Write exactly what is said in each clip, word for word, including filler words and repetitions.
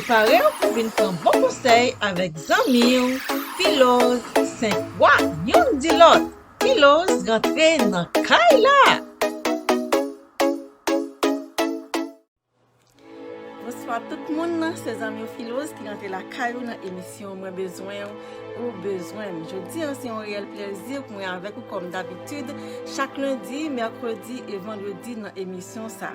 Pare w pou vin pran bon konsèy avèk zanmi w, Filoz, Senk Wa, youn di lòt. Filoz rantre nan kay la! Bonswa tout moun, se zanmi w Filoz ki rantre lakay ou nan emisyon Mwen Bezwen w, ou bezwen m. Jodi a se yon reyèl plèzi pou mwen avèk ou kòm dabitid, chak lendi, mèkredi e vandredi nan emisyon sa.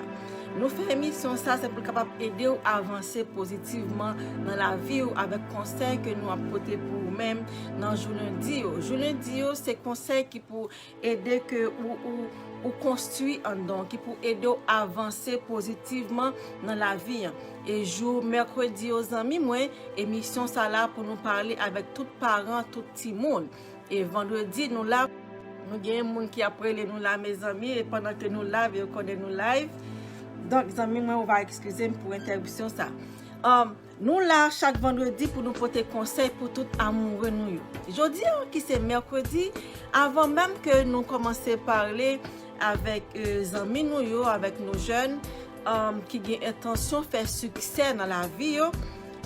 Nou fè emisyon sa se pou l kapab ede w avanse pozitivman nan lavi w avèk konsèy ke nou ap pote pou ou menm nan jou lendi yo. Jou lendi yo se konsèy ki pou ede ke ou, ou, ou konstwi anndan w, ki pou ede w avanse pozitivman nan lavi an. E jou mèkredi yo, zanmi mwen, emisyon sa la pou nou pale avèk tout paran, tout timoun. E vandredi, nou la, nou gen moun ki ap rele nou la, mezanmi, e pandan ke nou live, yo konnen nou live. Donk, zanmi mwen, ou va eskize m pou entèripsyon sa. Um, nou la chak vandredi pou nou pote konsèy pou tout amoure nou yo. Jodi a, ki se mèkredi, avan menm ke nou kòmanse pale avèk, eh, zanmi nou yo, avèk nou jèn, um, ki gen entansyon fè siksè nan lavi yo,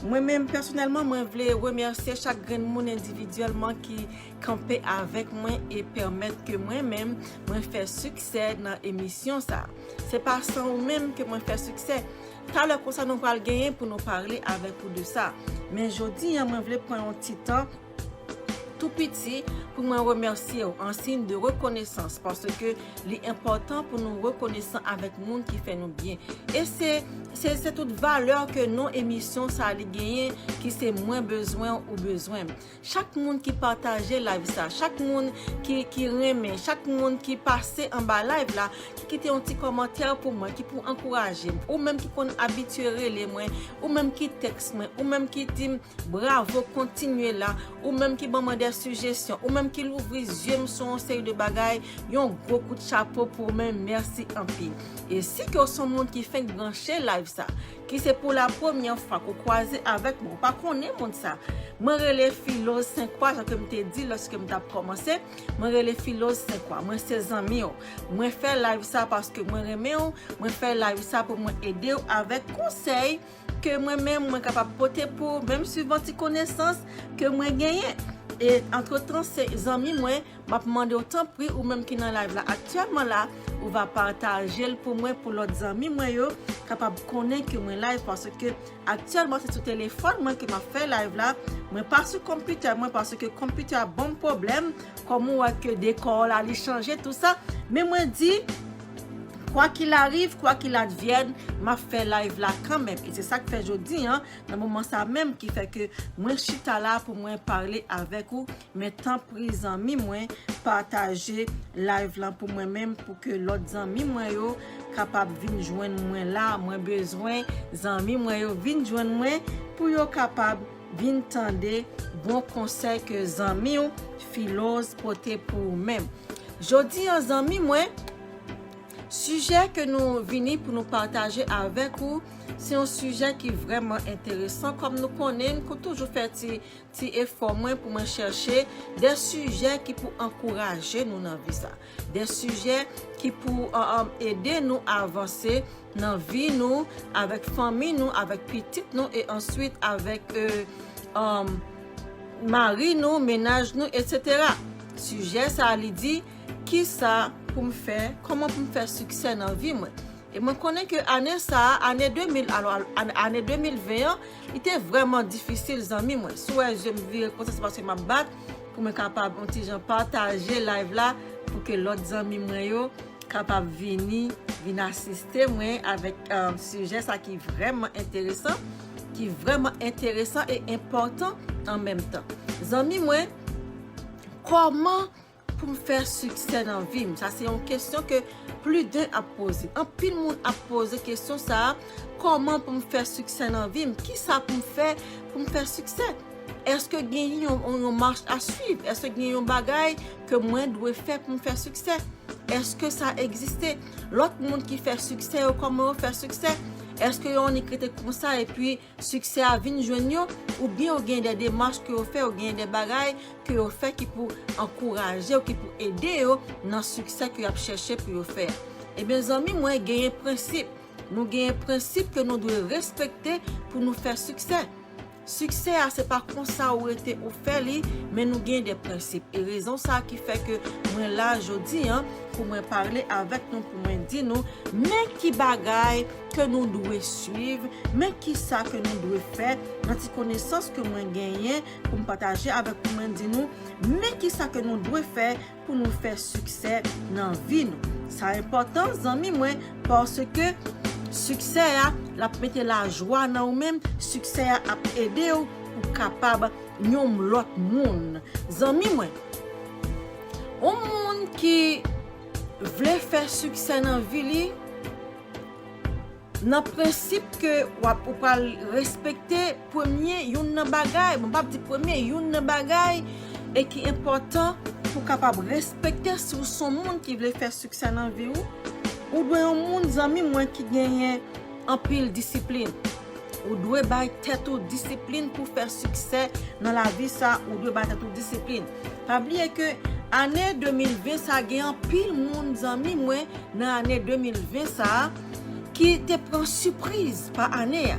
mwen menm pèsonèlman, mwen vle remèsye chak grenn moun endividyèlman ki kanpe avèk mwen e pèmèt ke mwen menm, mwen fè siksè nan emisyon sa. Se pa san ou menm ke mwen fè siksè. Talè konsa nou pral genyen pou nou pale avèk ou de sa. Men jodi a, mwen vle pran yon ti tan tou piti pou mwen remèsye w an siy de rekonesans, paske li enpòtan pou nou rekonesan avèk moun ki fè nou byen. E se, se, se tout valè ke non emisyon sa li genyen, ki se Mwen Bezwen w, ou bezwen m. Chak moun ki pataje live sa, chak moun ki, ki renmen, chak moun ki pase anba live la, ki kite yon ti kòmantè pou mwen, ki pou ankouraje m, ou menm ki konn abitye rele mwen, ou menm ki tèks mwen, ou menm ki di m bravo, kontinye la, ou menm ki ban mwen de sijesyon, ou menm ki louvri zye m sou yon seri de bagay, yon gwo kout chapo pou ou menm, mèsi anpil. E si ke w se yon moun ki fenk branche live sa, ki se pou la premyè fwa ke w kwaze avèk mwen, ou pa konnen moun sa. Mwen rele Filoz Senk Wa, jan ke m te di lòske m t ap kòmanse, mwen rele Filoz Senk Wa, mwen se zanmi w. Mwen fè live sa paske mwen renmen w, mwen fè live sa pou mwen ede w avèk konsèy ke mwen menm mwen kapab pote pou ou, menm swivan ti konesans ke mwen genyen. E antretan, se zanmi mwen, m ap mande w tanpri, ou menm ki nan live la aktyèlman la, ou va pataje l pou mwen, pou lòt zanmi mwen yo kapab konnen ke mwen live, paske aktyèlman se sou telefòn mwen ke m ap fè live la. Mwen pa sou konpitè mwen, paske konpitè a ban m pwoblèm, kòm ou wè ke dekò la li chanje, tou sa. Men mwen di, quoi qu'il arrive, quoi qu'il advienne, m ap fè live la kanmenm. E se sa k fè jodi a, nan moman sa menm, ki fè ke mwen chita la pou mwen pale avèk ou. Men tanpri, zanmi mwen, pataje live lan pou mwen menm, pou ke lòt zanmi mwen yo kapab vin jwenn mwen la. Mwen bezwen zanmi mwen yo vin jwenn mwen pou yo kapab vin tande bon konsèy ke zanmi w Filoz pote pou ou menm. Jodi a, zanmi mwen, sijè ke nou vini pou nou pataje avèk ou, se yon sijè ki vrèman enteresan. Kòm nou konnen, m ko toujou fè ti, ti efò mwen pou mwen chèche de sijè ki pou ankouraje nou nan vi sa. De sijè ki pou, an, an, ede nou avanse nan vi nou, avèk fanmi nou, avèk pitit nou, e answit avèk, e, um, mari nou, mennaj nou, etsetera. Sijè sa a, li di, kisa pou m fè, kòman pou m fè siksè nan vi mwen? E mwen konnen ke ane sa a, ane de mil, alò, ane, ane de mil ven an, li te vrèman difisil, zanmi mwen. Si w wè je m vire konsa, se paske m ap bat pou mwen kapab yon ti jan pataje live la, pou ke lòt zanmi mwen yo kapab vini, vin asiste mwen avèk, um, sijè sa ki vrèman enteresan, ki vrèman enteresan e enpòtan an menm tan. Zanmi mwen, kòman pou m fè siksè nan vi m? Sa se yon kesyon ke pli den ap poze. Anpil moun ap poze kesyon sa a, kòman pou m fè siksè nan vi m? Kisa pou m fè pou m fè siksè? Èske genyen yon, yon, yon mach a swiv? Èske genyen yon bagay ke mwen dwe fè pou m fè siksè? Èske sa egziste? Lòt moun ki fè siksè yo, kòman yo fè siksè? Èske yo annik rete konsa epi siksè a vin jwenn yo? Oubyen yo gen de demach ke yo fè, yo gen de bagay ke yo fè ki pou ankouraje yo, ki pou ede yo nan siksè ke y ap chèche pou yo fè a? Ebyen, zanmi mwen, genyen prensip. Nou genyen prensip ke nou dwe respekte pou nou fè siksè. Siksè a, se pa konsa ou rete ou fè li, men nou gen de prensip. E rezon sa ki fè ke mwen la jodi an pou mwen pale avèk nou, pou mwen di nou men ki bagay ke nou dwe swiv, men ki sa ke nou dwe fè nan ti konesans ke mwen genyen pou m pataje avèk, pou mwen di nou men ki sa ke nou dwe fè pou nou fè siksè nan vi nou. Sa enpòtan, zanmi mwen, paske siksè a, l ap mete lajwa nan ou menm, siksè a ap ede w pou kapab yon lòt moun. Zanmi mwen, yon moun ki vle fè siksè nan vi li, nan prensip ke w ap, ou pral respekte premye youn nan bagay, bon, m p ap di premye, youn nan bagay e ki enpòtan pou kapab respekte si w se yon moun ki vle fè siksè nan vi w, ou dwe yon moun, zanmi mwen, ki genyen anpil disiplin. Ou dwe bay tèt ou disiplin pou fè siksè nan lavi sa, ou dwe bay tèt ou disiplin. Pa bliye ke ane de mil ven sa gen anpil moun, zanmi mwen, nan ane de mil ven sa a ki te pran sipriz pa ane a.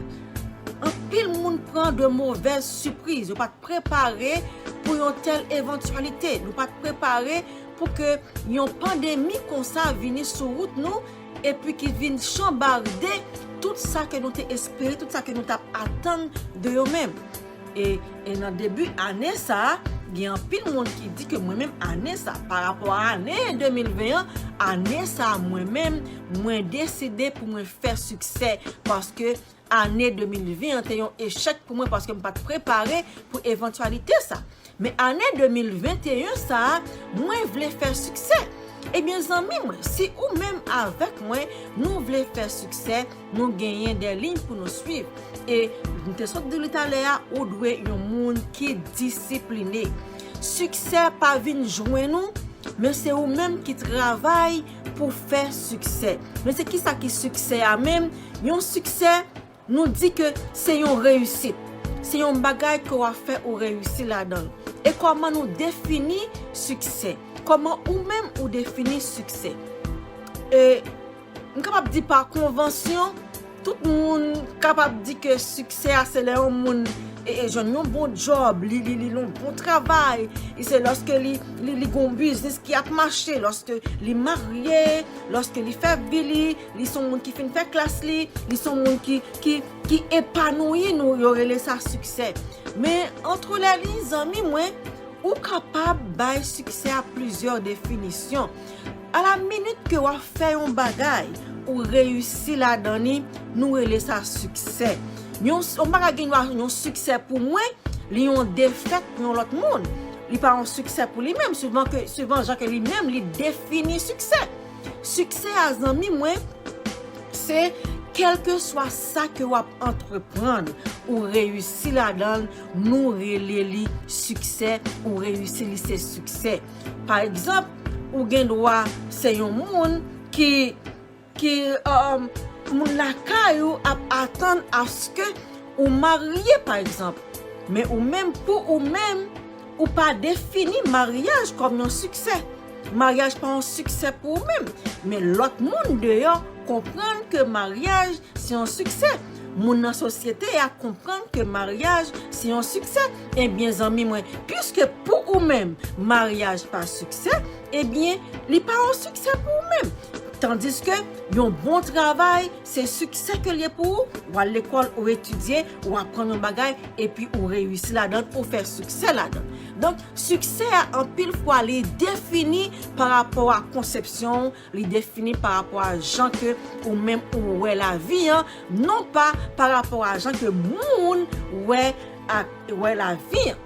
Anpil moun pran de movèz sipriz. Yo pa t prepare pou yon tèl evantyalite. Nou pa t prepare pou ke yon pandemi konsa vini sou wout nou epi ki vin chanbarde tout sa ke nou te espere, tout sa ke nou t ap atann de yo menm. E, e nan debi ane sa a, gen anpil moun ki di ke mwen menm ane sa, pa rapò a ane de mil ven an, ane sa a mwen menm, mwen deside pou mwen fè siksè, paske ane de mil ven an te yon echèk pou mwen, paske m pa t prepare pou evantyalite sa. Men ane de mil venteyen sa a, mwen vle fè siksè. Ebyen, zanmi mwen, si ou menm avèk mwen, nou vle fè siksè, nou genyen de liy pou nou swiv. E m te sot di li talè a, ou dwe yon moun ki disipline. Siksè pa vin jwenn ou, men se ou menm ki travay pou fè siksè. Men se kisa ki siksè a menm? Yon siksè, nou di ke se yon reyisit. Se yon bagay ke w ap fè ou reyisi ladan l. E kòman nou defini siksè? Kòman ou menm ou defini siksè? E m kapab di pa konvansyon, tout moun kapab di ke siksè a se lè yon moun e, e jwenn yon bon djòb, li, li, li yon bon travay, e se lòske li, li, li gon biznis ki ap mache, lòske li marye, lòske li fè vi li, li se yon moun ki fin fè klas li, li se yon moun ki, ki, ki epanouyi, nou, yo rele sa siksè. Men, entre les lignes, zanmi mwen, ou kapab bay siksè a plizyè definisyon. A la minit ke w ap fè yon bagay, ou reyisi ladan li, nou rele sa siksè. Yon, yon bagay gen dwa yon siksè pou mwen, li yon defèt pou yon lòt moun. Li pa yon siksè pou li menm, suivan ke, suivan jan ke li menm li defini siksè. Siksè a, zanmi mwen, se kèlkeswa sa ke w ap antreprann, ou reyisi ladan l, nou rele li siksè, ou reyisi li se siksè. Pa egzanp, ou gen dwa se yon moun ki, ki, um, moun lakay ou ap atann aske ou marye, pa egzanp. Men ou menm, pou ou menm, ou pa defini maryaj kòm yon siksè. Maryaj pa yon siksè pou ou menm. Men lòt moun deyò konprann ke maryaj se yon siksè. Moun nan sosyete a konprann ke maryaj se yon siksè. Ebyen, zanmi mwen, piske pou ou menm, maryaj pa siksè, ebyen, li pa yon siksè pou ou menm. Tandiske yon bon travay, se siksè ke l ye pou ou. W al lekòl, ou etidye, ou aprann yon bagay, epi ou reyisi ladan l, ou fè siksè ladan l. Donk, siksè a, anpil fwa, li defini pa rapò a konsepsyon w, li defini pa rapò a jan ke ou menm ou wè lavi an, non pa pa rapò a jan ke moun wè, a, wè lavi an.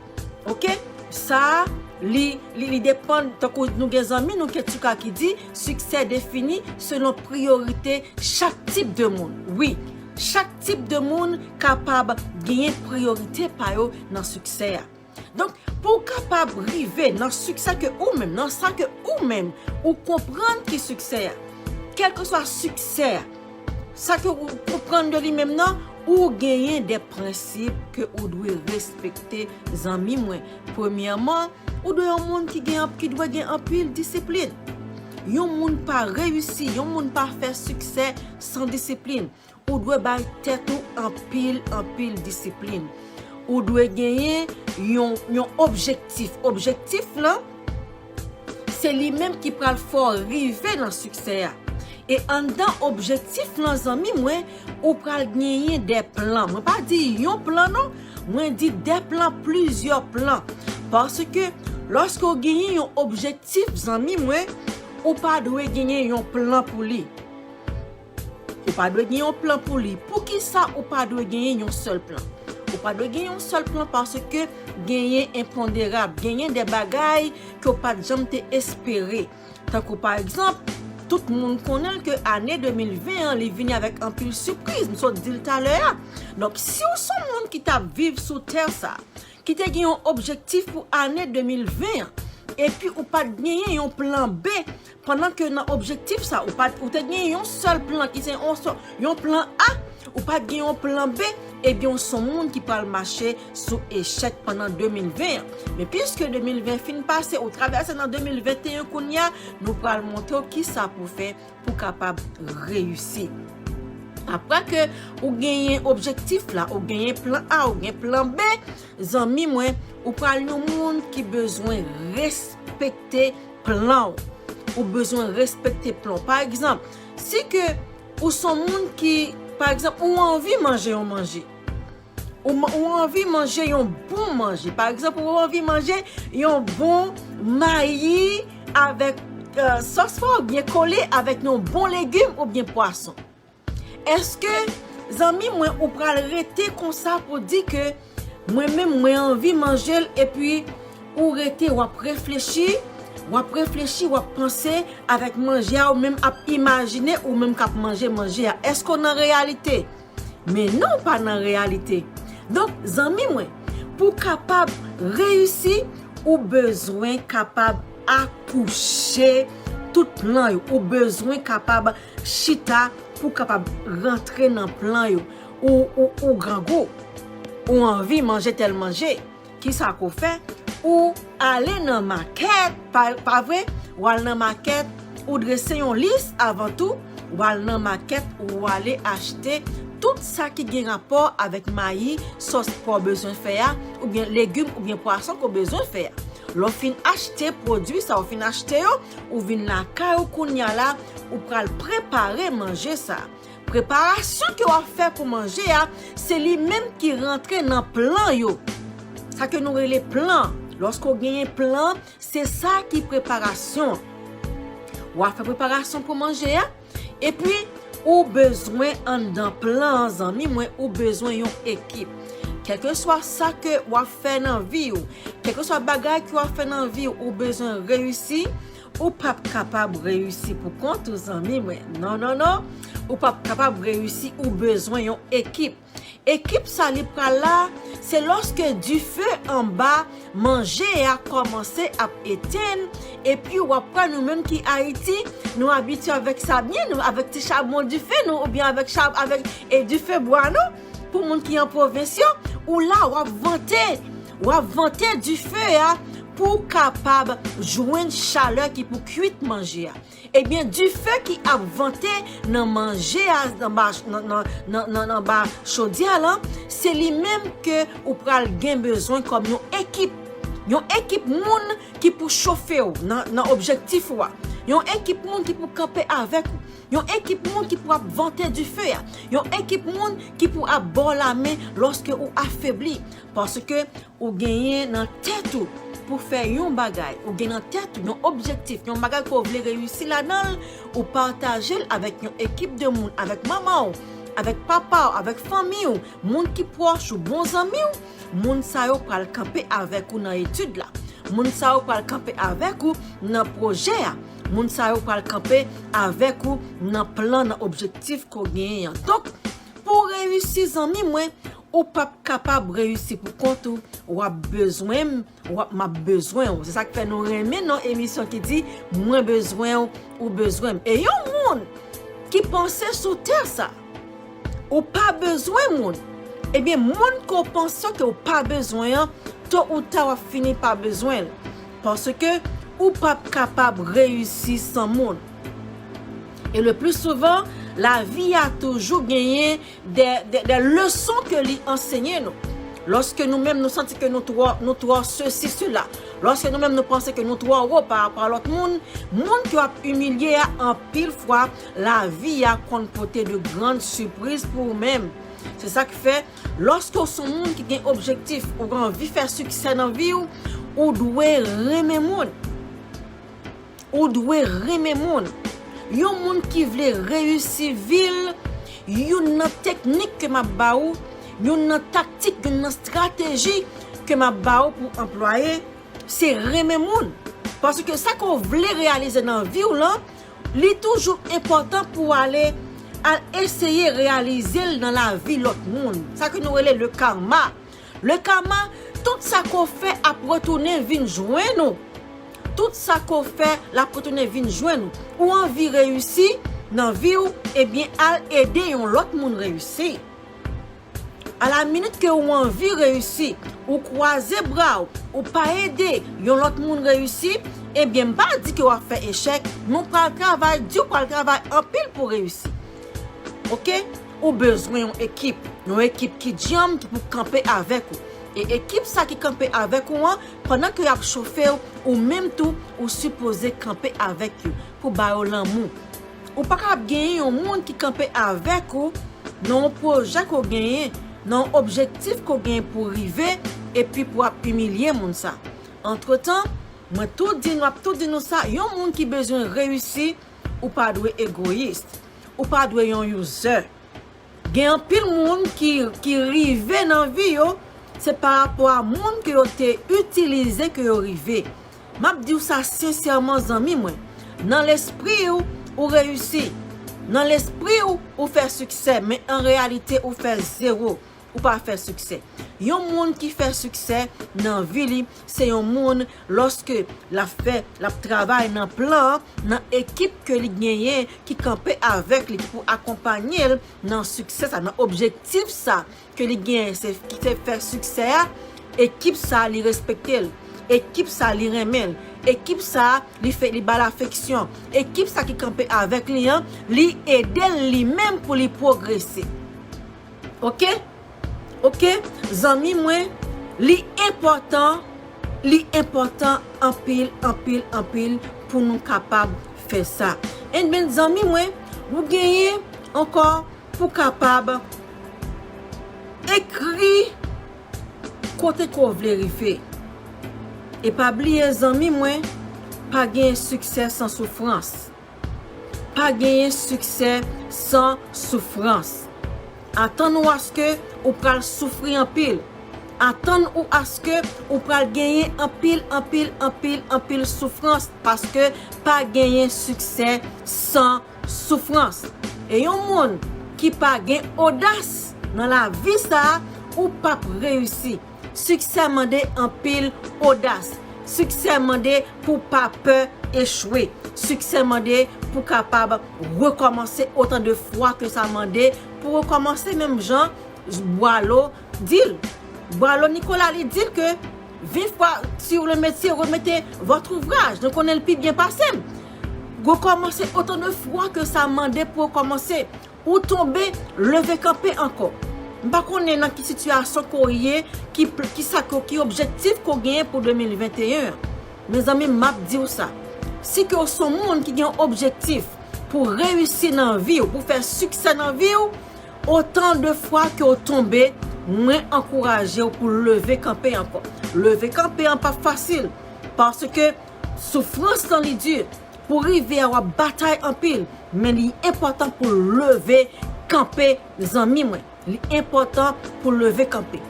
Oke? Sa a, li, li, li depann, tankou nou gen zanmi nou Ketchouka ki di, siksè defini selon priyorite chak tip de moun. Wi, chak tip de moun kapab genyen priyorite pa yo nan siksè a. Donk, pou w kapab rive nan siksè ke ou menm, nan sa ke ou menm, ou konprann ki siksè a, kèlkeswa siksè a, sa ke ou konprann de li menm nan, ou genyen de prensip ke ou dwe respekte, zanmi mwen. Premyèman, ou dwe yon moun ki gen, ki dwe gen anpil disiplin. Yon moun pa reyisi, yon moun pa fè siksè san disiplin. Ou dwe bay tèt ou anpil, anpil disiplin. Ou dwe genyen yon, yon objektif. Objektif lan, se li menm ki pral fè w rive nan siksè a. E anndan objektif lan, zanmi mwen, ou pral genyen de plan. Mwen pa di yon plan non, mwen di de plan, plizyè plan. Paske lòske w genyen yon objektif, zanmi mwen, ou pa dwe genyen yon plan pou li. Ou pa dwe gen yon plan pou li. Poukisa ou pa dwe genyen yon sèl plan? Ou pa dwe gen yon sèl plan paske genyen enponderab, genyen de bagay ke w pa t janm te espere. Tankou pa egzanp, tout moun konnen ke ane de mil ven an, li vini avèk anpil sipriz, m sot di l talè a. Donk, si w se yon moun ki t ap viv sou tè sa, ki te gen yon objektif pou ane de mil ven an, epi ou pa t genyen yon plan B, pandan ke nan objektif sa, ou pa t, ou te gen yon sèl plan ki se yon, sò- yon plan A, ou pa t gen yon plan B, ebyen, ou se yon moun ki pral mache sou echèk pandan de mil ven an. Men piske de mil ven fin pase, ou travèse nan de mil venteyen kounye a, nou pral montre w kisa pou fè pou kapab reyisi. Apre ke ou genyen objektif la, ou genyen plan A, ou gen plan B, zanmi mwen, ou pral yon moun ki bezwen respekte plan w. Ou bezwen respekte plan w. Pa egzanp, si ke ou se yon moun ki, pa egzanp, ou anvi manje yon manje. Ou, ou anvi manje yon bon manje. Pa egzanp, ou anvi manje yon bon mayi avèk, euh, sòs pwa oubyen kole avèk yon bon legim oubyen pwason. Èske, zanmi mwen, ou pral rete konsa pou di ke mwen menm, mwen anvi manje l, epi ou rete, w ap reflechi, w ap reflechi, w ap panse avèk manje a, ou menm ap imajine ou menm k ap manje manje a? Èske w nan reyalite? Men non, w pa nan reyalite. Donk, zanmi mwen, pou w kapab reyisi, ou bezwen kapab akouche tout plan yo. Ou bezwen kapab chita pou w kapab rantre nan plan yo. Ou, ou, ou grangou. Ou anvi manje tèl manje. Kisa ke w fè? Ou ale nan makèt, pa, pa vre? Ou al nan makèt, ou drese yon lis avan tou, ou al nan makèt, ou ale achte tout sa ki gen rapò avèk mayi, sòs pwa w bezwen fè a, oubyen legim, oubyen pwason ke w bezwen fè a. Lè w fin achte pwodui sa, ou fin achte yo, ou vin lakay ou kounye a la, ou pral prepare manje sa. Preparasyon ke w ap fè pou manje a, se li menm ki rantre nan plan yo. Sa ke nou rele plan. Lòske w genyen plan, se sa ki preparasyon. W ap fè preparasyon pou manje a, epi ou bezwen anndan plan an, zanmi mwen, ou bezwen yon ekip. Kèlkeswa sa ke w ap fè nan vi w, kèlkeswa bagay ke w ap fè nan vi w, ou bezwen reyisi, ou p ap kapab reyisi pou kont ou, zanmi mwen. Non, non, non. Ou p ap kapab reyisi, ou bezwen yon ekip. Ekip sa li pral la, se lòske dife anba manje a kòmanse ap etenn, epi w ap wè nou menm ki Ayiti, nou abitye avèk sa byen, nou avèk ti chabon dife nou, oubyen avèk chab-, avèk, e, dife bwa nou, pou moun ki an pwovens yo, ou la, w ap vante, w ap vante dife a pou w kapab jwenn chalè ki pou kwit manje a. Ebyen, dife ki ap vante nan manje a, nan ba, nan, nan, nan, nan, nan ba chodyè lan, se li menm ke ou pral gen bezwen kòm yon ekip. Yon ekip moun ki pou chofe w nan, nan objektif ou a. Yon ekip moun ki pou kanpe avèk ou. Yon ekip moun ki pou ap vante dife a. Yon ekip moun ki pou ap ba w lamen lòske ou afebli. Paske ou genyen nan tèt ou pou fè yon bagay, ou gen nan tèt ou yon objektif, yon bagay ke w vle reyisi ladan l, ou pataje l avèk yon ekip de moun, avèk manman w, avèk papa w, avèk fanmi w, moun ki pwòch ou, bon zanmi w, moun sa yo pral kanpe avèk ou nan etid la. Moun sa yo pral kanpe avèk ou nan pwojè a. Moun sa yo pral kanpe avèk ou nan plan, nan objektif ke w genyen an. Donk, pou w reyisi, zanmi mwen, ou p ap kapab reyisi pou kont ou. W ap bezwen m, w ap, m ap bezwen w. Se sa k fè nou renmen non emisyon ki di, mwen bezwen w, ou bezwen m. E yon moun ki panse sou tè sa, ou pa bezwen moun, ebyen, moun ke w panse ke w pa bezwen an, to ou ta w ap fini pa bezwen l. Paske Ou p ap kapab reyisi san moun. E le pli souvan, lavi a toujou genyen de, de, de leson ke li ansenye nou. Lòske nou menm nou santi ke nou twò, nou twò sesi, sela, lòske nou menm nou panse ke nou twò wo pa rapò a lòt moun, moun ke w ap imilye a, anpil fwa, lavi a konn pote de grann sipriz pou ou menm. Se sa k fè, lòske w se yon moun ki gen objektif, ou gen anvi fè siksè nan vi w, ou dwe renmen moun. Ou dwe renmen moun. Yon moun ki vle reyisi vi l, youn nan teknik ke m ap ba ou, youn nan taktik, youn nan estrateji ke m ap ba ou pou anplwaye, se renmen moun. Paske sa ke w vle reyalize nan vi w lan, li toujou enpòtan pou w ale al eseye reyalize l nan lavi lòt moun. Sa ke nou rele le karma. Le karma, tout sa ke w fè ap retounen vin jwenn ou. Tout sa ke w fè, l ap retounen vin jwenn ou. Ou anvi reyisi nan vi w, ebyen, al ede yon lòt moun reyisi. Alaminit ke ou anvi reyisi, ou kwaze bra w, ou pa ede yon lòt moun reyisi, ebyen, m pa di ke w ap fè echèk, men w pral travay di, w pral travay anpil pou reyisi. Oke? Ou bezwen yon ekip, yon ekip ki djanm, ki pou kanpe avèk ou. E ekip sa ki kanpe avèk ou an, pandan ke y ap chofe w, ou menm tou, ou sipoze kanpe avèk yo pou ba yo lanmou. Ou pa ka ap genyen yon moun ki kanpe avèk ou nan yon pwojè ke w genyen, nan yon objektif ke w genyen pou w rive, epi pou w ap imilye moun sa. Antretan, mwen tou di nou, ap tou di nou sa, yon moun ki bezwen reyisi, ou pa dwe egoyis. Ou pa dwe yon user. Gen anpil moun ki, ki rive nan vi yo, se pa rapò a moun ke yo te itilize ke yo rive. M ap di w sa sensèman, zanmi mwen. Nan lespri w, ou reyisi. Nan lespri w, ou fè siksè, men an reyalite, ou fè zewo. Ou pa fè siksè. Yon moun ki fè siksè nan vi li, se yon moun, lòske l ap fè, l ap travay nan plan an, nan ekip ke li genyen, ki kanpe avèk li, ki pou akonpanye l nan siksè sa, nan objektif sa ke li genyen, se, ki se fè siksè a, ekip sa li respekte l, ekip sa li renmen l, ekip sa li fè, li ba l afeksyon, ekip sa ki kanpe avèk li an, li ede l li menm pou li pwogrese. Oke? Oke? Zanmi mwen, li enpòtan, li enpòtan anpil, anpil, anpil pou nou kapab fè sa. Ebyen, zanmi mwen, ou genyen ankò pou kapab ekri kote ke w vle rive. E pa bliye, zanmi mwen, pa gen siksè san soufrans. Pa genyen siksè san soufrans. Atann ou aske ou pral soufri anpil. Atann ou aske ou pral genyen anpil, anpil, anpil, anpil soufrans, paske pa genyen siksè san soufrans. E yon moun ki pa gen odas nan lavi sa a, ou p ap reyisi. Siksè mande anpil odas. Siksè mande pou pa pè echwe. Siksè mande pou kapab rekòmanse otan de fwa ke sa mande pou rekòmanse, menm jan Boileau di l. Boileau Nicolas, li di l ke vingt fois sur le métier, remettez votre ouvrage. Nou konnen l pi byen pase m. Rekòmanse otan de fwa ke sa mande pou rekòmanse. Ou tonbe, leve kanpe ankò. M pa konnen nan ki sitiyasyon ke w ye, ki, ki sa ke, ki objektif ke w genyen pou de mil venteyen an. Mezanmi, m ap di w sa. Si ke w se yon moun ki gen yon objektif pou reyisi nan vi w, pou fè siksè nan vi w, otan de fwa ke w tonbe, mwen ankouraje w pou leve kanpe ankò. Leve kanpe an p ap fasil, paske soufrans lan li di. Pou rive a, w ap batay anpil, men li enpòtan pou leve kanpe, zanmi mwen. Li enpòtan pou leve kanpe.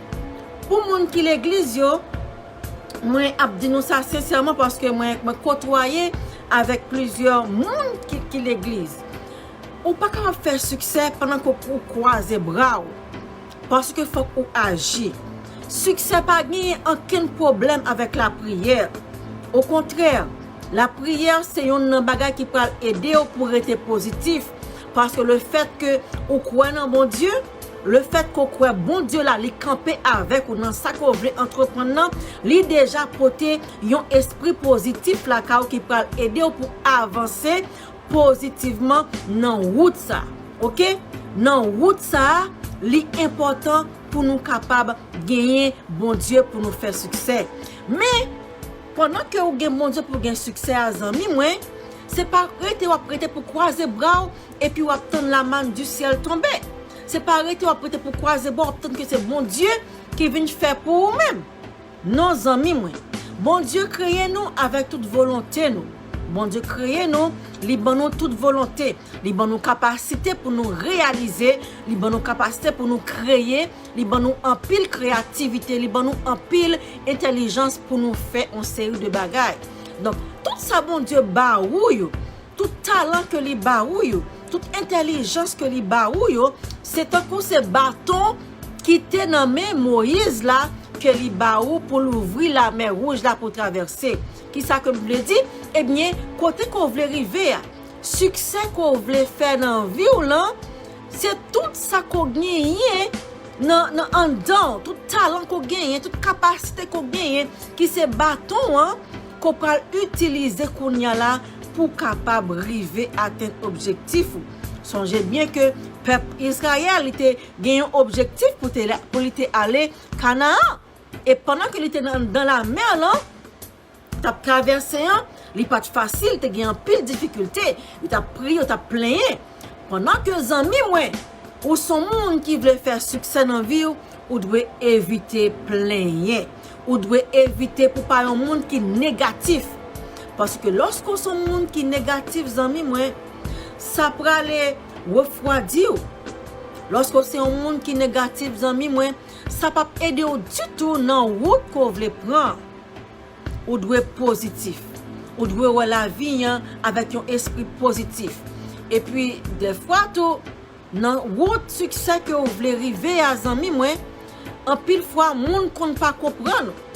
Pou moun ki legliz yo, mwen ap di nou sa sensèman, paske mwen, mwen kotwaye avèk plizyè moun ki, ki legliz. Ou pa kapab fè siksè pandan ke w kwaze bra w. Paske fòk ou aji. Siksè pa genyen ankenn pwoblèm avèk lapriyè. Okontrè, lapriyè se youn nan bagay ki pral ede w pou rete pozitif. Paske lefètke ou kwè nan Bondye, Lefètke w kwè Bondye la, li kanpe avèk ou nan sa ke w vle antreprann nan, li deja pote yon espri pozitif lakay ou ki pral ede w pou avanse pozitivman nan wout sa. Oke? Nan wout sa, li enpòtan pou nou kapab genyen Bondye pou nou fè siksè. Men, pandan ke ou gen Bondye pou gen siksè a, zanmi mwen, se pa rete w ap rete pou kwaze bra w epi w ap tann la manne du ciel tonbe. Se pa rete w ap rete pou kwaze bra w ap tann ke se Bondye ki vin fè pou ou menm. Non, zanmi mwen. Bondye kreye nou avèk tout volonte nou. Bondye kreye nou, li ban nou tout volonte. Li ban nou kapasite pou nou reyalize, li ban nou kapasite pou nou kreye, li ban nou anpil kreyativite, li ban nou anpil entèlijans pou nou fè yon seri de bagay. Donk, tout sa Bondye ba ou yo, tout talan ke li ba ou yo, tout entèlijans ke li ba ou yo, se tankou se baton ki te nan men Moyiz la ke li ba ou pou louvri lamè wouj la pou travèse. Kisa ke m vle di? Ebyen, kote ke w vle rive a, siksè ke w vle fè nan vi w lan, se tout sa ke w genyen nan, nan anndan w, tout talan ke w genyen, tout kapasite ke w genyen, ki se baton an, ke w pral itilize kounye a la pou w kapab rive atenn objektif ou. Sonje byen ke pèp Izrayèl, li te gen yon objektif pou te, pou li te ale Kanaan. E pandan ke li te nan, nan lamè lan, t ap travèse an, li pa t fasil, te gen anpil difikilte, yo t ap priye, yo t ap plenyen. Pandan ke zanmi mwen, ou se yon moun ki vle fè siksè nan vi w, ou dwe evite plenyen. Ou dwe evite pou pa yon moun ki negatif. Paske lòske w se yon moun ki negatif, zanmi mwen, sa prale refwadi w. Lòske w se yon moun ki negatif, zanmi mwen, sa p ap ede w ditou nan wout ke w vle pran. Ou dwe pozitif. Ou dwe wè lavi an avèk yon espri pozitif. Epi, dèfwa tou, nan wout siksè ke w vle rive a, zanmi mwen, anpil fwa, moun konn pa konprann ou.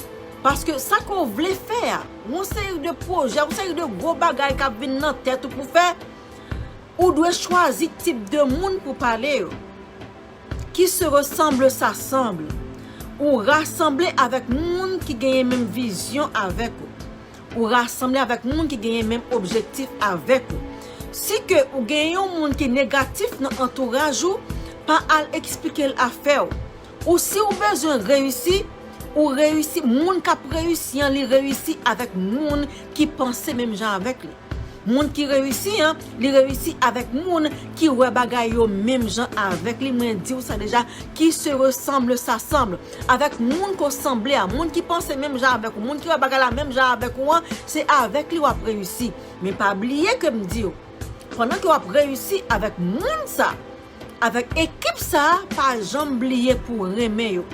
Paske sa ke w vle fè a, yon seri de pwojè, yon seri de gwo bagay k ap vin nan tèt ou pou fè, ou dwe chwazi tip de moun pou pale yo. Qui se ressemble s'assemble. Ou rasanble avèk moun ki genyen menm vizyon avèk ou. Ou rasanble avèk moun ki genyen menm objektif avèk ou. Si ke ou genyen yon moun ki negatif nan antouraj ou, pa al eksplike l afè w. Ou si w bezwen reyisi, ou reyisi, moun k ap reyisi an, li reyisi avèk moun ki panse menm jan avèk li. Moun ki reyisi an, li reyisi avèk moun ki wè bagay yo menm jan avèk li. Mwen di w sa deja, qui se ressemble s'assemble. Avèk moun ke w sanble a, moun ki panse menm jan avèk ou, moun ki wè bagay la menm jan avèk ou an, se avèk li w ap reyisi. Men pa bliye ke m di w, pandan ke w ap reyisi avèk moun sa, avèk ekip sa, pa janm bliye pou renmen yo.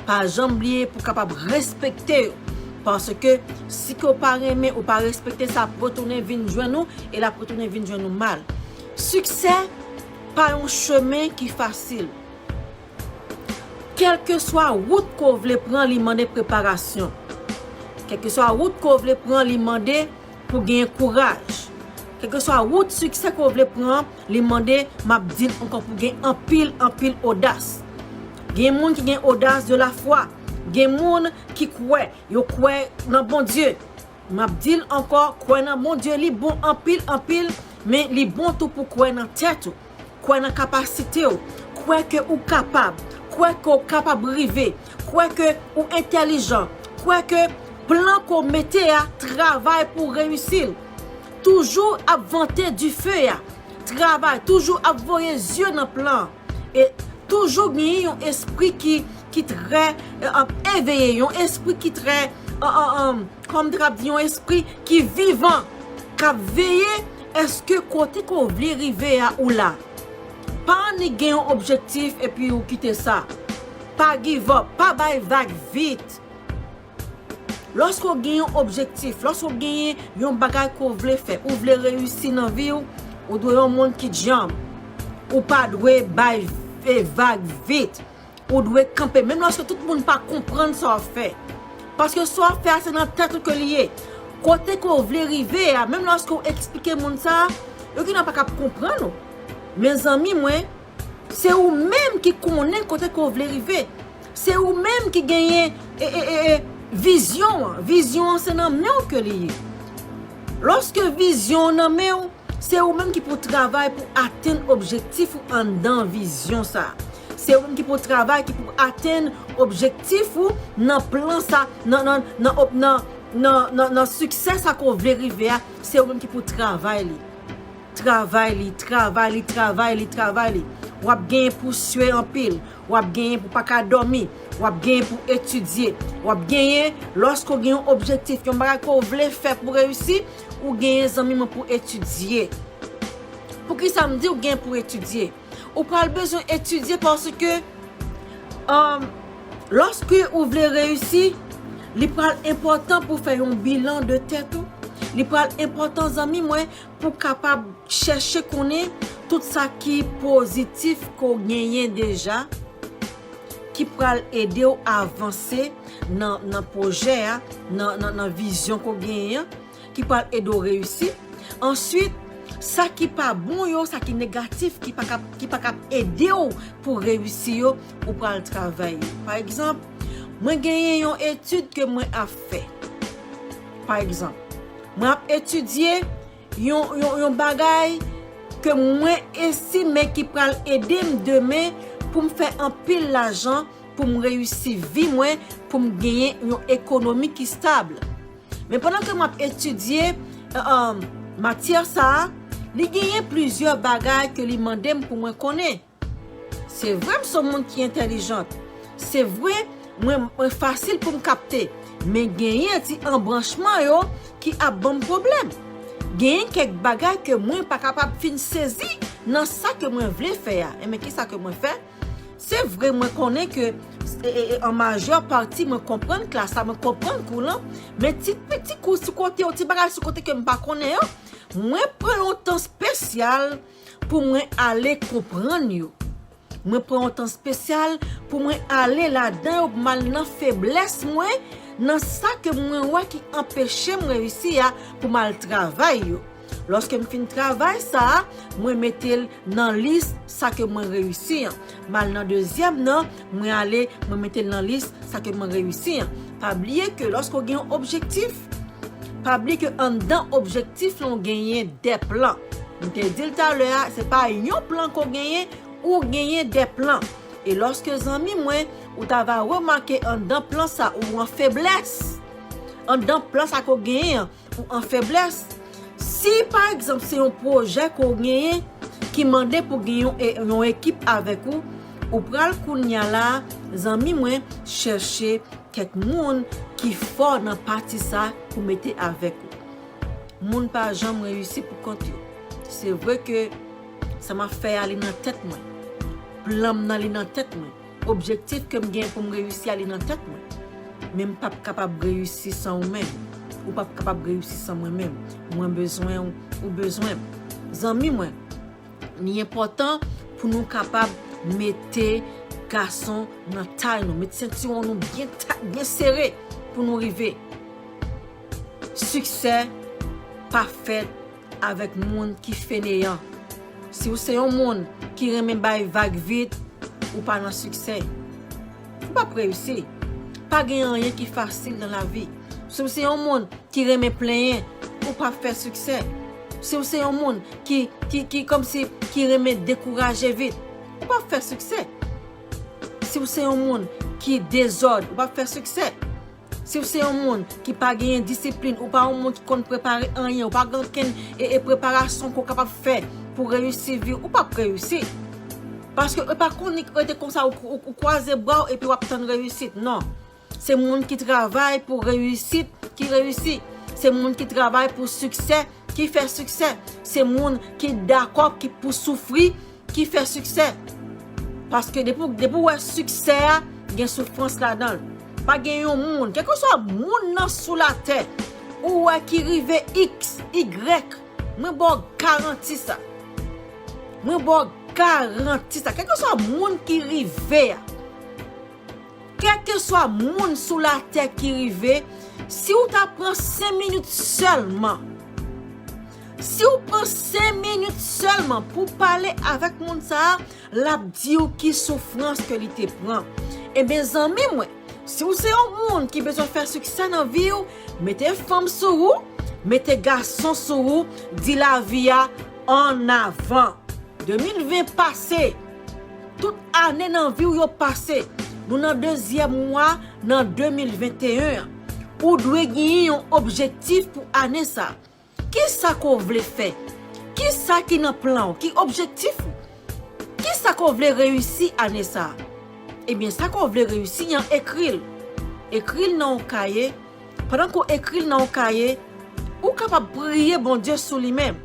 Pa janm bliye pou kapab respekte yo. Paske si ke w pa renmen, ou pa respekte, sa ap retounen vin jwenn ou, e l ap retounen vin jwenn ou mal. Siksè pa yon chemen ki fasil. Kèlkeswa wout ke w vle pran, li mande preparasyon. Kèlkeswa wout ke w vle pran, li mande pou genyen kouraj. Kèlkeswa wout siksè ke w vle pran, li mande, m ap di l ankò, pou gen anpil, anpil odas. Gen moun ki gen odas de la fwa. Gen moun ki kwè, yo kwè nan Bondye. M ap di l ankò, kwè nan Bondye, li bon anpil, anpil, men li bon tou pou kwè nan tèt ou. Kwè nan kapasite w. Kwè ke ou kapab. Kwè ke w kapab rive. Kwè ke ou entèlijan. Kwè ke plan ke w mete a, travay pou w reyisi l. Toujou ap vante dife a. Travay, toujou ap voye zye nan plan an. E toujou genyen yon espri ki, ki trè, e, eveye, yon espri ki trè, e, e, e, kòm m te kab di, yon espri ki vivan, k ap veye èske kote ke w vle rive a, ou la. Pa annik gen yon objektif epi ou kite sa. Pa give up, pa bay vag vit. Lòske w gen yon objektif, lòske w genyen yon bagay ke w vle fè, ou vle reyisi nan vi w, ou dwe yon moun ki djanm. Ou pa dwe bay, e, vag vit. Ou dwe kanpe, menm lòske tout moun pa konprann sa w ap fè. Paske sa w ap fè a, se nan tèt ou ke li ye. Kote ke w vle rive a, menm lòske w eksplike moun sa a, yo genlè pa kab konprann ou. Men zanmi mwen, Se ou menm ki konnen kote ke w vle rive. Se ou menm ki genyen e, e, e, e, vizyon an. Vizyon an se nan men w ke li ye. Lòske vizyon an nan men w, se ou menm ki pou travay pou atenn objektif ou anndan vizyon sa a. Se ou menm ki pou travay, ki pou atenn objektif ou nan plan sa, nan, nan, nan, nan, nan, nan, nan siksè sa ke w vle rive a. Se ou menm ki pou travay li. Travay li, travay li, travay li, travay li. W ap genyen pou swe anpil. W ap genyen pou pa ka dòmi. W ap genyen pou etidye. W ap genyen, lòske w gen yon objektif, yon bagay ke w vle fè pou reyisi, ou genyen, zanmi mwen, pou etidye. Poukisa m di w gen pou etidye? Ou pral bezwen etidye paske, um, lòske ou vle reyisi, li pral enpòtan pou fè yon bilan de tèt ou. Li pral enpòtan, zanmi mwen, pou kapab chèche konnen tout sa ki pozitif ke w genyen deja, ki pral ede w avanse nan, nan pwojè a, nan, nan, nan vizyon ke w genyen an, ki pral ede w reyisi. Answit, sa ki pa bon yo, sa ki negatif, ki pa kab, ki pa kab ede w pou reyisi yo, ou pral travay yo. Pa egzanp, mwen genyen yon etid ke mwen ap fè. Pa egzanp, mwen ap etidye yon, yon, yon bagay ke mwen estime ki pral ede m demen pou m fè anpil lajan, pou m reyisi vi mwen, pou m genyen yon ekonomi ki stab. Men pandan ke m ap etidye, eh, eh, matyè sa a, li genyen plizyè bagay ke li mande m pou mwen konnen. Se vre, m se yon moun ki entèlijant. Se vre, mwen, mwen fasil pou m kapte. Men genyen ti anbranchman yo ki ap ban m pwoblèm. Genyen kèk bagay ke mwen pa kapab fin sezi nan sa ke mwen vle fè a. Enben, kisa ke mwen fè? Se vre, mwen konnen ke, e, e, e, an majè pati, mwen konprann klas la, mwen konprann kou lan, men ti, ti kou sou kote yo, ti bagay sou kote ke m pa konnen yo, mwen pran yon tan espesyal pou mwen ale konprann yo. Mwen pran yon tan espesyal pou mwen ale ladan yo, pou m al nan feblès mwen, nan sa ke mwen wè ki anpeche m reyisi a, pou m al travay yo. Lòske m fin travay sa a, mwen mete l nan lis sa ke mwen reyisi an. M al nan dezyèm nan, mwen ale, mwen mete l nan lis sa ke mwen reyisi an. Pa bliye ke lòske w gen yon objektif, pa bliye ke anndan objektif lan, w genyen de plan. M te di l talè a, se pa yon plan ke w genyen, ou genyen de plan. E lòske, zanmi mwen, ou ta va remake anndan plan sa, ou an feblès. Anndan plan sa ke w genyen an, ou an feblès. Si, pa egzanp, se yon pwojè ke w genyen ki mande pou gen yon e-, yon ekip avèk ou, ou pral kounye a la, zanmi mwen, chèche kèk moun ki fò nan pati sa pou mete avèk ou. Moun pa janm reyisi pou kont yo. Se vre ke sa m ap fè a, li nan tèt mwen. Plan m nan, li nan tèt mwen. Objektif ke m gen pou m reyisi a, li nan tèt mwen. Men m p ap kapab reyisi san ou menm. Ou p ap kapab reyisi san mwen menm. Mwen bezwen w, ou bezwen m. Zanmi mwen, li enpòtan pou nou kapab mete gason nan tay nou, mete sentiwon nou byen ta-, byen sere pou nou rive. Siksè pa fèt avèk moun ki feneyan. Si w se yon moun ki renmen bay vag vit, ou pa nan siksè. Ou p ap reyisi. Pa gen anyen ki fasil nan lavi. Si w se yon moun ki renmen plenyen, ou p ap fè siksè. Si w se yon moun ki, ki, ki kòmsi, ki renmen dekouraje vit, ou p ap fè siksè. Si w se yon moun ki dezòd, ou p ap fè siksè. Si w se yon moun ki pa genyen disiplin, ou pa yon moun ki konn prepare anyen, ou pa gen okenn e, e preparasyon ke w kapab fè pou reyisi vi w, ou p ap reyisi. Paske e pa konn li rete konsa, ou, ou, ou kwaze bra w epi w ap tann reyisit. Non. Se moun ki travay pou reyisit ki reyisi. Se moun ki travay pou siksè ki fè siksè. Se moun ki dakò ki pou soufri ki fè siksè. Paske depi, depi w wè siksè a, gen soufrans ladan l. Pa gen yon moun, kèlkeswa moun nan sou latè, ou wè ki rive X, Y, mwen ba w garanti sa. Mwen ba w garanti sa. Kèlkeswa moun ki rive a, kèlkeswa moun sou latè ki rive, si w ta pran senk minit sèlman, Si w pran senk minit sèlman pou w pale avèk moun sa a, l ap di w ki soufrans ke li te pran. Ebyen, zanmi mwen, si w se yon moun ki bezwen fè siksè nan vi w, mete fanm sou ou, mete gason sou ou, di lavi a annavan. De mil ven pase, tout ane nan vi w yo pase. Nou nan dezyèm mwa nan de mil venteyen an. Ou dwe genyen yon objektif pou ane sa. Kisa ke w vle fè? Kisa ki nan plan w? Ki objektif ou? Kisa ke w vle reyisi ane sa a? Ebyen, sa ke w vle reyisi an, ekri l. Ekri l nan yon kaye. Pandan ke w ekri l nan yon kaye, ou kapab priye Bondye sou li menm.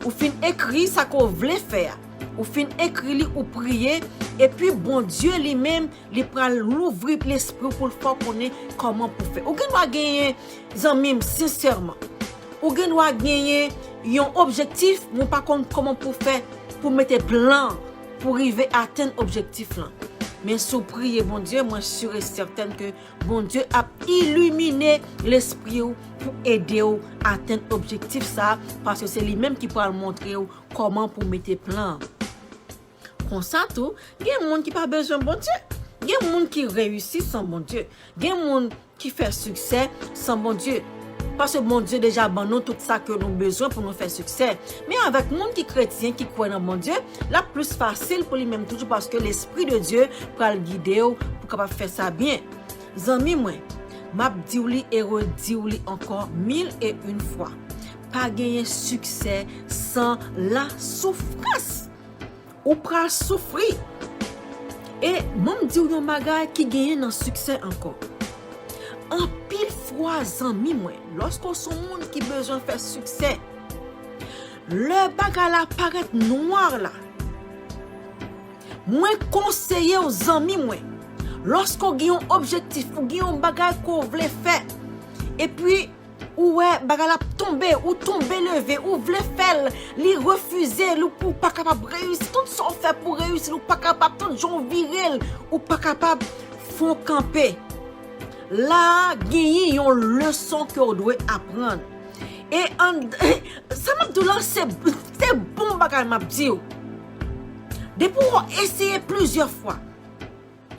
Ou fin ekri sa ke w vle fè a. Ou fin ekri li, ou priye, epi Bondye li menm, li pral louvri lespri w pou l fè w konnen kòman pou fè. Ou gen dwa genyen, zanmi m, sensèman, ou gen dwa genyen yon objektif, men w pa konn kòman pou fè pou mete plan pou rive atenn objektif lan. Men si w priye Bondye, mwen si e sètèn ke Bondye ap ilimine lespri w pou ede w atenn objektif sa a, paske se li menm ki pral montre w kòman pou mete plan an. Konsa tou, gen moun ki pa bezwen Bondye. Gen moun ki reyisi san Bondye. Gen moun ki fè siksè san Bondye. Paske Bondye deja ban nou tout sa ke nou bezwen pou nou fè siksè. Men avèk moun ki kretyen, ki kwè nan Bondye, l ap plis fasil pou li menm toujou, paske Lespri de Dye pral gide w pou kapab fè sa byen. Zanmi mwen, m ap di w li e redi w li ankò mil e yon fwa. Pa genyen siksè san lasoufrans. Ou pral soufri. E ban m di w yon bagay ki genyen nan siksè ankò. Anpil fwa, zanmi mwen, lòske w se yon moun ki bezwen fè siksè, lè bagay la parèt nwa la, mwen konseye w, zanmi mwen, lòske w gen yon objektif, ou gen yon bagay ke w vle fè, epi ou wè bagay la ap tonbe, ou tonbe leve, ou vle fè l, li refize, li, ou pa kapab reyisi, tout sa w fè pou reyisi, ou pa kapab, tout jan w vire l, ou pa kapab, fò w kanpe. La a, genyen yon leson ke w dwe aprann. E an, sa m ap di w la, se, se bon bagay m ap di w. Depi w eseye plizyè fwa,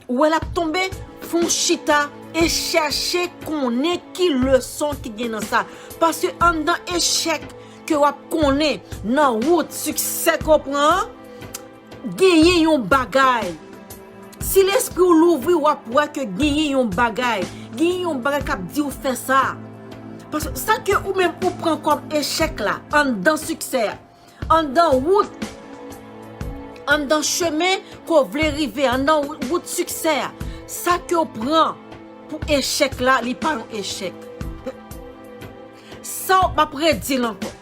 ou wè l ap tonbe, fè w chita e chèche konnen ki leson ki gen nan sa. Paske anndan echèk ke w ap konnen nan wout siksè ke w pran an, genyen yon bagay. Si lespri w louvri, w ap wè ke genyen yon bagay. Genyen yon bagay k ap di w fè sa. Paske sa ke ou menm ou pran kòm echèk la, anndan siksè a, anndan wout, anndan chemen ke w vle rive, anndan wout siksè a, sa ke w pran pou echèk la, li pa yon echèk. Sa w, m ap redi l ankò.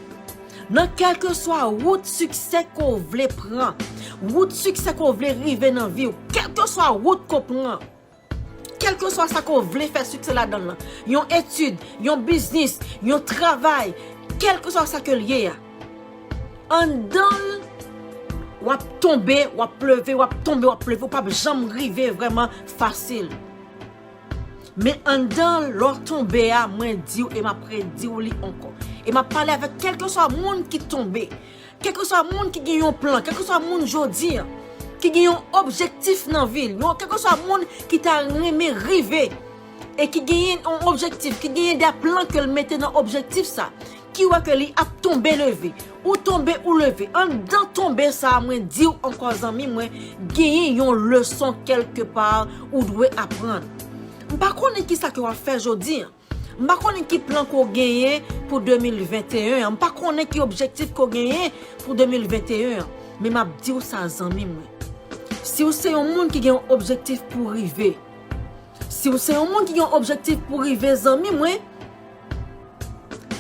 Nan kèlkeswa wout siksè ke w vle pran, wout siksè ke w vle rive nan vi w, kèlkeswa wout ke w pran, kèlkeswa sa ke w vle fè siksè ladan l lan, yon etid, yon biznis, yon travay, kèlkeswa sa ke l ye a, anndan l, w ap tonbe, w ap leve, w ap tonbe, w ap leve, ou p ap janm rive vrèman fasil. Men anndan lè w tonbe a, mwen di w e m ap redi w li ankò. E m ap pale avèk kèlkeswa moun ki tonbe, kèlkeswa moun ki gen yon plan, kèlkeswa moun jodi a, ki gen yon objektif nan vi l, yon, kèlkeswa moun ki ta renmen rive, e ki genyen yon objektif, ki genyen de plan ke l mete nan objektif sa, ki wè ke li ap tonbe leve. Ou tonbe, ou leve. Anndan tonbe sa a, mwen di w ankò, zanmi mwen, genyen yon leson kèlkepa ou dwe aprann. M pa konnen kisa ke w ap fè jodi a. M pa konnen ki plan ke w genyen pou de mil venteyen an. M pa konnen ki objektif ke w genyen pou de mil venteyen an. Men m ap di w sa, zanmi mwen. Si w se yon moun ki gen yon objektif pou rive, si w se yon moun ki gen yon objektif pou rive, zanmi mwen,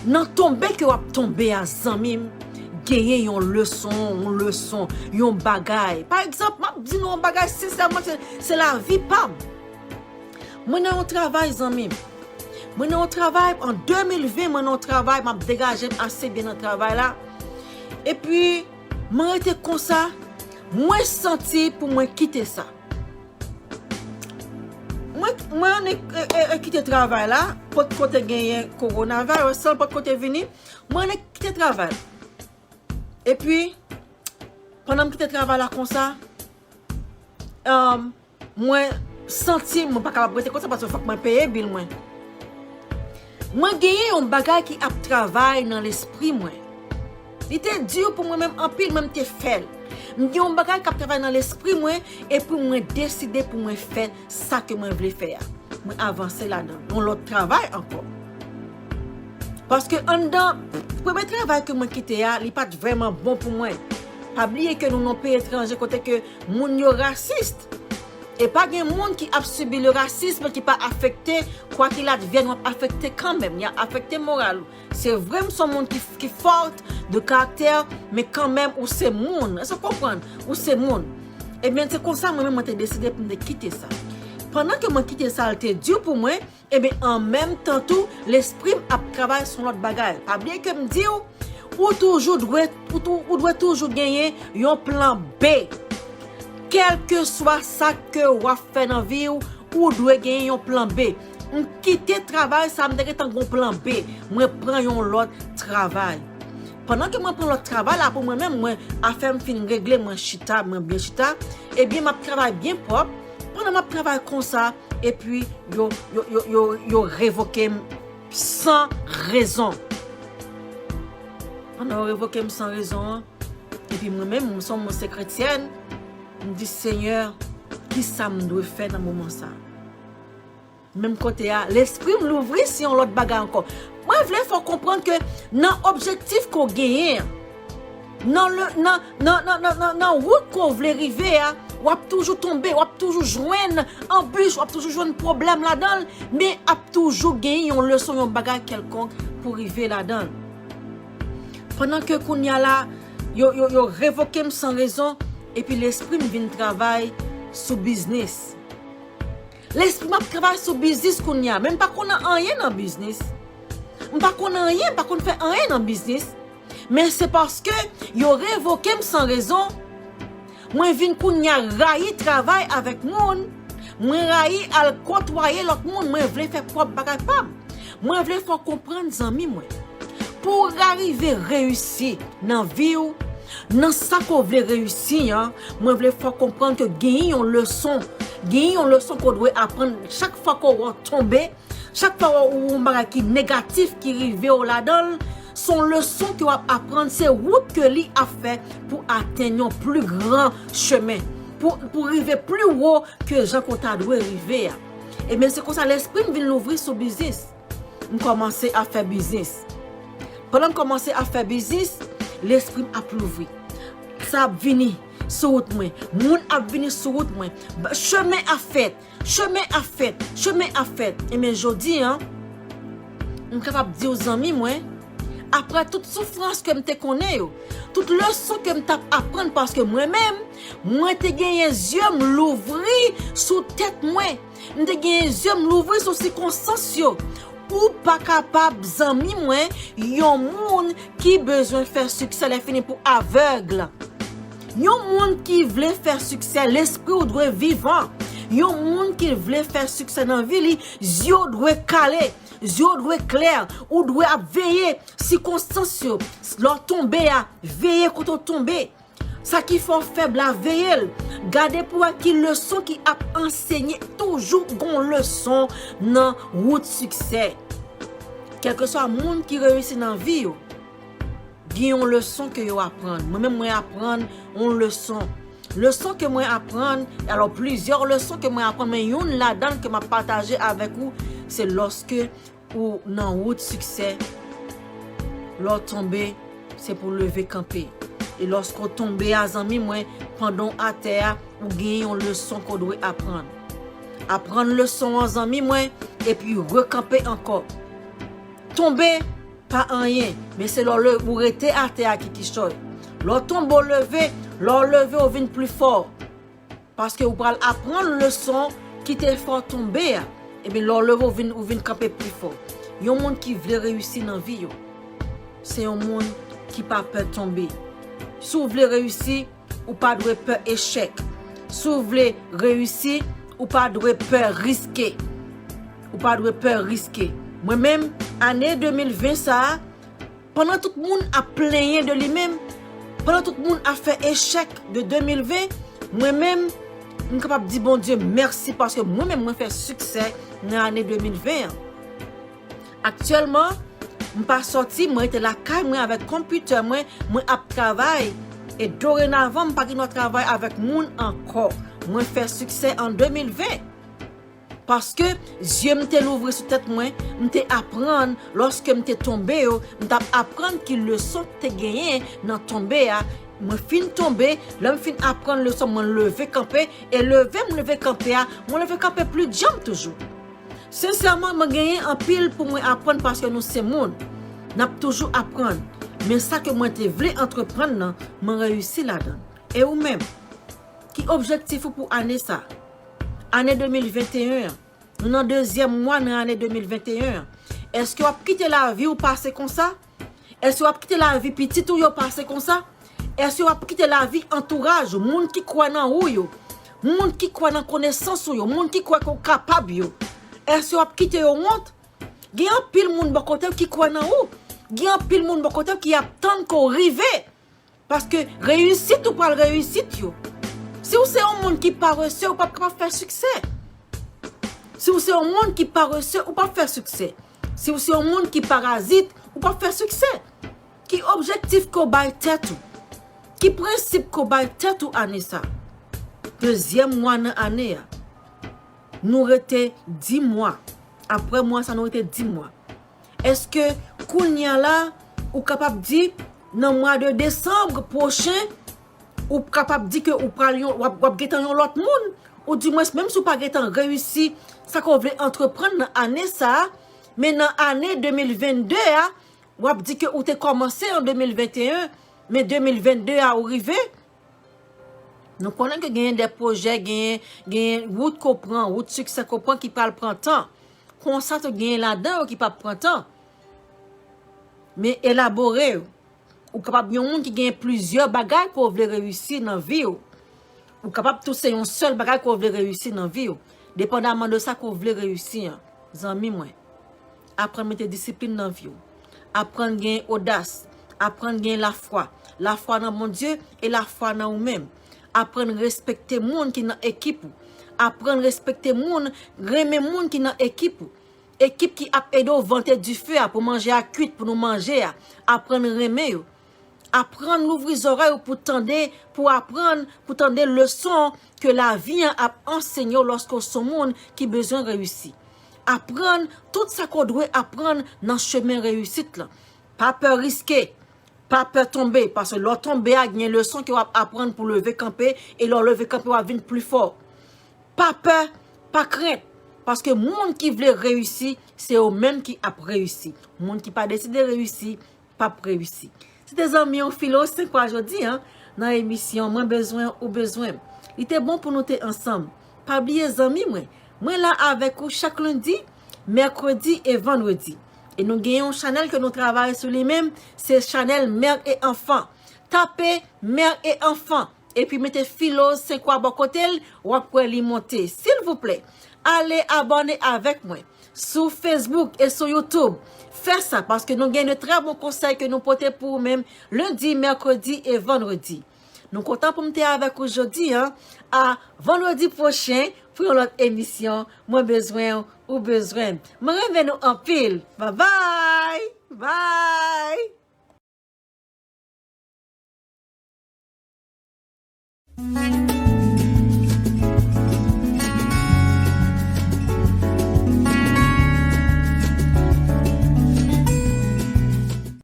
nan tonbe ke w ap tonbe a, zanmi m, genyen yon leson, yon leson, yon bagay. Pa egzanp, m ap di nou yon bagay, sensèman, se, se lavi pa m. Mwen nan yon travay, zanmi m. Mwen nan yon travay, an de mil ven, mwen nan yon travay, m ap degaje m ase byen nan travay la. Epi, mwen rete konsa, mwen santi pou mwen kite sa. Mwen, mwen annik, e, e, e, kite travay la, potko te genyen kowonavirus, san l potko te vini, mwen annik kite travay la. Epi, pandan m kite travay la konsa, um, mwen santi mwen pa kapab rete konsa paske fòk mwen peye bil mwen. Mwen genyen yon bagay ki ap travay nan lespri mwen. Li te di pou mwen menm anpil, mwen m te fè l. M gen yon bagay k ap travay nan lespri mwen, epi mwen deside pou mwen fè sa ke mwen vle fè a. Mwen avanse ladan yon lòt travay ankò. Paske anndan premye travay ke mwen kite a, li pa t vrèman bon pou mwen. Pa bliye ke nou nan peyi etranje kote ke moun yo rasis. E pa gen moun ki ap sibi le racisme ki pa afekte, kwa qu'il advienne, w ap afekte kanmenm. Y ap afekte moral ou. Se vre, m se yon moun ki, ki fò de karaktè, men kanmenm, ou se moun. Èske w konprann? Ou se moun. Ebyen, se konsa, mwen menm, mwen te deside pou mwen te kite sa. Pandan ke mwen kite sa, l te di pou mwen, ebyen, an menm tan tou, lespri m ap travay sou lòt bagay. Pa bliye ke m di w, ou toujou dwe, ou, tou, ou dwe toujou genyen yon plan B. Kèlkeswa sa ke w ap fè nan vi w, ou dwe genyen yon plan B. M kite travay sa, m te gentan gon plan B. Mwen pran yon lòt travay. Pandan ke mwen pran lòt travay la pou mwen menm, mwen afè m fin regle, mwen chita, mwen byen chita, ebyen m ap travay byen pwòp. Pandan m ap travay konsa, epi yo, yo, yo, yo, yo revoke m san rezon. Pandan yo revoke m san rezon an, epi mwen menm, m se yon moun, se kretyèn, m di, Senyè, kisa m dwe fè nan moman sa? Menm kote a, lespri m louvri sou yon lòt bagay ankò. Mwen vle fè w konprann ke nan objektif ke w genyen an, nan, le, nan, nan, nan, nan, nan, nan wout ke w vle rive a, w ap toujou tonbe, w ap toujou jwenn anbich, w ap toujou jwenn pwoblèm ladan l, men ap toujou genyen yon leson, yon bagay kèlkonk pou rive ladan l. Pandan ke kounye a la, yo, yo, yo revoke m san rezon, epi lespri m vin travay sou biznis. Lespri m ap travay sou biznis kounye a, men m pa konnen anyen nan biznis. M pa konnen anyen, m pa konn fè anyen nan biznis. Men se paske yo revoke m san rezon, mwen vin kounye a rayi travay avèk moun, mwen rayi al kotwaye lòt moun, mwen vle fè pwòp bagay pa m. Mwen vle fè w konprann, zanmi mwen, pou w arive reyisi nan vi w, nan sa ke w vle reyisi an, mwen vle fè w konprann ke genyen yon leson, genyen yon leson ke w dwe aprann chak fwa ke w tonbe, chak fwa w wè yon bagay ki negatif ki rive w ladan l, se yon leson ke w ap aprann, se wout ke li ap fè pou atenn yon pli gran chemen, pou, pou rive pli wo ke jan ke w ta dwe rive a. Ebyen, se konsa lespri m vin louvri sou biznis. M kòmanse ap fè biznis. Pandan m kòmanse ap fè biznis, lespri m ap louvri. Sa ap vini sou wout mwen. Moun ap vini sou wout mwen. Ba, chemen ap fèt. Chemen ap fèt. Chemen ap fèt. Ebyen, jodi an, m kapab di w, zanmi mwen, apre tout soufrans ke m te konnen yo, tout leson ke m t ap aprann, paske mwen menm, mwen te genyen zye m louvri sou tèt mwen. M te genyen zye m louvri sou sikonstans yo. Ou pa kapab, zanmi mwen, yon moun ki bezwen fè siksè lèfini pou avèg. Yon moun ki vle fè siksè, lespri w dwe vivan. Yon moun ki vle fè siksè nan vi li, zye w dwe kale, zye w dwe klè, ou dwe ap veye sikonstans yo. Lè w tonbe a, veye kote w tonbe. Sa ki fè w fèb la, veye l. Gade pou wè ki leson ki ap ansenye. Toujou gon leson nan wout siksè. Kèlkeswa moun ki reyisi nan vi yo, gen yon leson ke yo aprann. Mwen menm, mwen aprann yon leson. Leson ke mwen aprann, alò, plizyè leson ke mwen aprann, men youn ladan l ke m ap pataje avèk ou, se lòske ou nan wout siksè, lè w tonbe, se pou leve kanpe. E lòske w tonbe a, zanmi mwen, pandan w atè a, ou gen yon leson ke w dwe aprann. Aprann leson an, zanmi mwen, epi rekanpe ankò. Tonbe, pa anyen, men se lè w le-, ou rete atè a ki kichòy. Lè w tonbe, w leve, lè w leve, w vin pli fò. Paske ou pral aprann leson ki te fè w tonbe a. Ebyen, lè w leve, ou vin, ou vin kanpe pi fò. Yon moun ki vle reyisi nan vi yo, se yon moun ki pa pè tonbe. Si w vle reyisi, ou pa dwe pè echèk. Si w vle reyisi, ou pa dwe pè riske. Ou pa dwe pè riske. Mwen menm, ane de mil ven sa a, pandan tout moun ap plenyen de li menm, Pandan tout moun ap fè echèk de de mil ven, mwen menm, m kapab di Bondye mèsi paske mwen menm mwen fè siksè nan ane de mil ven an. Aktyèlman, m pa sòti, mwen rete lakay mwen avèk konpitè mwen, mwen ap travay. E dorenavan, m pa gen dwa travay avèk moun ankò. Mwen fè siksè an de mil ven. Paske zye m te louvri sou tèt mwen, m te aprann lòske m te tonbe yo, m t ap aprann ki leson k te genyen nan tonbe a. Mwen fin tonbe, lè m fin aprann leson, mwen leve kanpe, e leve m leve kanpe a, mwen leve kanpe pli djanm toujou. Sensèman, mwen genyen anpil pou mwen aprann paske nou se moun. N ap toujou aprann. Men sa ke mwen te vle antreprann nan, mwen reyisi ladan l. E ou menm? Ki objektif ou pou ane sa? Ane de mil venteyen an. Nou nan dezyèm mwa nan ane de mil venteyen an. Èske w ap kite lavi w pase konsa? Èske w ap kite lavi pitit ou yo pase konsa? Èske w ap kite lavi antouraj ou, moun ki kwè nan ou yo, moun ki kwè nan konesans ou yo, moun ki kwè ke w kapab yo? Èske w ap kite yo wont? Gen anpil moun bò kote w ki kwè nan ou. Gen anpil moun bò kote w ki ap tann ke w rive. Paske reyisit ou pral reyisit yo. Si w se yon moun ki parese, ou p ap kapab fè siksè. Si w se yon moun ki parese, ou p ap fè siksè. Si w se yon moun ki parazit, ou p ap fè siksè. Ki objektif ke w bay tèt ou? Ki prensip ke w bay tèt ou ane sa? Dezyèm mwa nan ane a. Nou rete dis mwa. Apre mwa sa, nou rete dis mwa. Èske kounye a la, ou kapab di, nan mwa de desanm pwochen, ou kapab di ke ou pral yon, w ap, w ap gentan yon lòt moun, ou dimwens, menm si w pa gentan reyisi sa ke w vle antreprann nan ane sa a, men nan ane de mil vennde a, w ap di ke ou te kòmanse an de mil venteyen, men de mil vennde a ou rive? Nou konnen ke genyen de pwojè, genyen, genyen wout ke w pran, wout siksè ke w pran ki pral pran tan. Konsa tou genyen ladan yo ki p ap pran tan. Men elabore yo. Ou kapab yon moun ki genyen plizyè bagay ke w vle reyisi nan vi w. Ou kapab tou se yon sèl bagay ke w vle reyisi nan vi w. Depandaman de sa ke w vle reyisi an, zanmi mwen. Aprann mete disiplin nan vi w. Aprann gen odas. Aprann gen lafwa. Lafwa nan Bondye e lafwa nan ou menm. Aprann respekte moun ki nan ekip ou. Aprann respekte moun, renmen moun ki nan ekip ou. Ekip ki ap ede w vante dife a pou manje a kwit, pou nou manje a. Aprann renmen yo. Aprann louvri zòrèy ou pou tande, pou aprann, pou tande leson ke lavi an ap ansenye w lòske w se yon moun ki bezwen reyisi. Aprann tout sa ke w dwe aprann nan chemen reyisit lan. Pa pè riske, pa pè tonbe, paske lè w tonbe a, gen leson ke w ap aprann pou leve kanpe, e lè w leve kanpe, w ap vin pli fò. Pa pè, pa krent, paske moun ki vle reyisi, se yo menm ki ap reyisi. Moun ki pa deside reyisi, p ap reyisi. Se te zanmi w Filo Senkwa jodi a, nan emisyon Mwen bezwen ou bezwen m. Li te bon pou nou te ansanm. Pa bliye zanmi mwen, mwen la avèk ou chak lendi, mèkredi e vandredi. E nou gen yon chanèl ke nou travay sou li menm, se chanèl Mère et Enfant. Tape Mère et Enfant, epi mete Filo Senkwa bò kote l, w ap wè li monte. Silvouplè, ale abòne avèk mwen sou Facebook e sou YouTube. Fè sa, paske nou gen de trè bon konsèy ke nou pote pou ou menm lendi, mèkredi e vandredi. Nou kontan pou m te avèk ou jodi a. A vandredi pwochen pou yon lòt emisyon Mwen bezwen w, ou bezwen m. Mwen renmen nou anpil. Babay! Bay!